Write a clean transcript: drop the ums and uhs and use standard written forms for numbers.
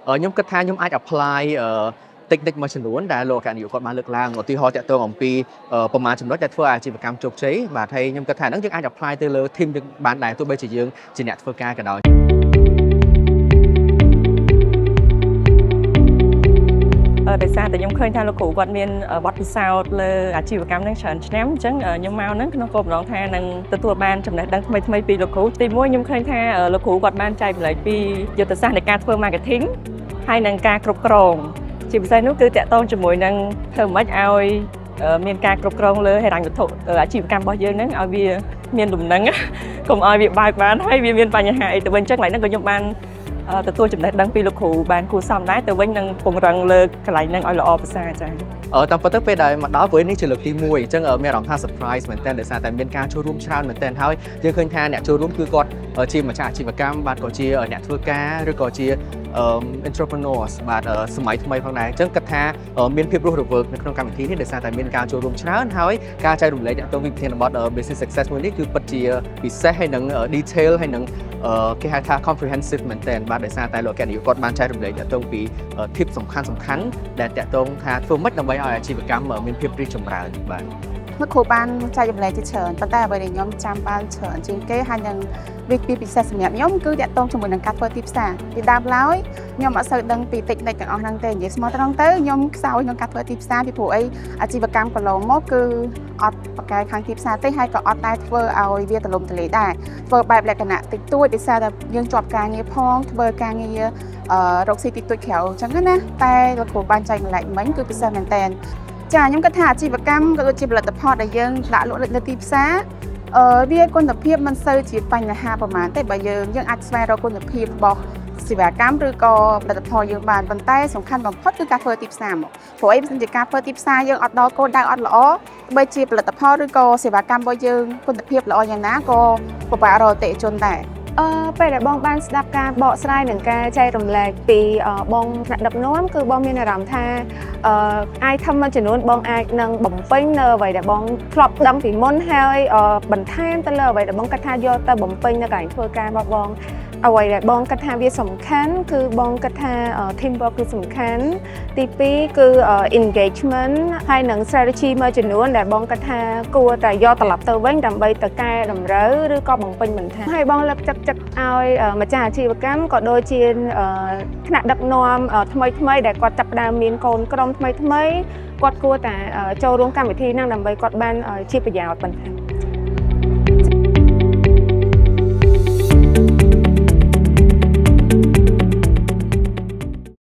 ខ្ញុំគិតថាខ្ញុំអាច apply តិចមួយចំនួនដែលលោកអគ្គនាយកគាត់បានលើកឡើងឧទាហរណ៍តាក់ទងអំពីប្រមាណចំណុចដែលធ្វើឲ្យអាជីវកម្មជោគជ័យបាទហើយខ្ញុំគិតថាហ្នឹងយើងអាច apply ទៅលើ team យើងបានដែរទោះបីជាយើងជាអ្នកធ្វើការក៏ដោយ។ ដោយសារតែខ្ញុំឃើញថាលោកគ្រូគាត់មានបទពិសោធន៍លើអាជីវកម្មហ្នឹងច្រើនឆ្នាំអញ្ចឹងខ្ញុំមកហ្នឹងក្នុងគោលបំណងថានឹងទទួលបានចំណេះដឹងថ្មីៗពីលោកគ្រូទីមួយខ្ញុំឃើញថាលោកគ្រូគាត់បានចែករំលែកពីយុទ្ធសាស្ត្រនៃការធ្វើ marketing ហើយនិងការគ្រប់គ្រងជាពិសេសនោះគឺតាក់ទងជាមួយនឹងធ្វើម៉េចឲ្យមានការគ្រប់គ្រងលើហិរញ្ញវត្ថុអាជីវកម្មរបស់យើងហ្នឹងឲ្យវាមានលំនឹងកុំឲ្យវាបើកបានហើយវាមានបញ្ហាអីទៅវិញអញ្ចឹងកន្លែងហ្នឹងក៏ខ្ញុំបានទទួលចំណេះដឹងពីលោកគ្រូបានគួរសមដែរទៅវិញនឹងពង្រឹងលើកន្លែងហ្នឹងឲ្យល្អប្រសើរចា៎។ តាមពិតទៅពេលដែលមកដល់ព្រោះនេះជាលើកទី1អញ្ចឹងមានអារម្មណ៍ថា surprise មែនទែនដោយសារតែមានការចូលរួមច្រើនមែនទែនហើយយើងឃើញថាអ្នកចូលរួមគឺគាត់ជាម្ចាស់អាជីវកម្មបាទក៏ជាអ្នកធ្វើការឬក៏ជា entrepreneurs បាទសម័យថ្មីផងដែរអញ្ចឹងគិតថាមានភាពរស់រវើកនៅក្នុងកម្មវិធីនេះដោយសារតែមានការចូលរួមច្រើនហើយការចែករំលែកទាក់ទងវិធានបទ business success មួយនេះគឺពិតជាពិសេសហើយនឹង detail ហើយនឹងគេហៅថា comprehensive មែនទែនបាទដោយសារតែលោកអគ្គនាយកគាត់បានចែករំលែកទាក់ទងពី tip សំខាន់សំខាន់ដែលទាក់ទងថាធ្វើម៉េចដើម្បីឲ្យអាជីវកម្មមានភាពរីកចម្រើនបាទ។ លោកគ្រូបានចែករំលែកជាច្រើនប៉ុន្តែអ្វីដែលខ្ញុំចាំបានច្រើនជាងគេហើយនឹងវាពីពិសេសសម្រាប់ខ្ញុំគឺតាក់ទងជាមួយនឹងការធ្វើទីផ្សារពីដើមឡើយខ្ញុំអត់សូវដឹងពី technique ទាំងអស់ហ្នឹងទេនិយាយស្មោះត្រង់ទៅខ្ញុំខ្សោយក្នុងការធ្វើទីផ្សារពីព្រោះអីអាជីវកម្មកន្លងមកគឺអត់ប្រកែខាងទីផ្សារទេហើយក៏អត់ដែរធ្វើឲ្យវាទលំទលាយដែរធ្វើបែបលក្ខណៈតិចតួចដោយសារតែយើងជាប់ការងារផងធ្វើការងាររកស៊ីតិចតួចក្រៅអញ្ចឹងណាតែលោកគ្រូបានចែករំលែកមិញគឺពិសេសមែនតើចាខ្ញុំគិតថាអាជីវកម្មក៏ដូចជាផលិតផលដែលយើងដាក់លក់នៅទីផ្សារវាគុណភាពមិនសូវជាបញ្ហាប្រហែលទេបើយើងអាចស្វែងរកគុណភាពរបស់សេវាកម្មឬក៏ផលិតផលយើងបានប៉ុន្តែសំខាន់បំផុតគឺការធ្វើទីផ្សារមកព្រោះអីបើសិនជាការធ្វើទីផ្សារយើងអត់ដល់គោលដៅអត់ល្អបីជាផលិតផលឬក៏សេវាកម្មរបស់យើងគុណភាពល្អយ៉ាងណាក៏ពិបាករកអតិថិជនដែរ។ ពេលដែលបងបានស្ដាប់ការបកស្រាយនិងការចែករំលែកពីបងថ្នាក់ដឹកនាំគឺបងមានអារម្មណ៍ថាitem មួយចំនួនបងអាចនឹងបំពេញនៅអ្វីដែលបងធ្លាប់ដឹងពីមុនហើយបន្ថែមទៅលើអ្វីដែលបងគិតថាយកទៅបំពេញនៅកន្លែងធ្វើការរបស់បងអ្វីដែលបងគិតថាវាសំខាន់គឺបងគិតថា team work គឺសំខាន់ទី2គឺ engagement ហើយនិង strategy មួយចំនួនដែលបងគិតថាគួរតែយកត្រឡប់ទៅវិញដើម្បីទៅកែតម្រូវឬក៏បំពេញបន្ថែមហើយបងលើកទឹកចិត្តឲ្យម្ចាស់អាជីវកម្មក៏ដូចជាថ្នាក់ដឹកនាំថ្មីថ្មីដែលគាត់ចាប់ផ្ដើមមានកូនក្រុមថ្មីថ្មីគាត់គួរតែចូលរួមកម្មវិធីហ្នឹងដើម្បីគាត់បានជាប្រយោជន៍បន្ថែម។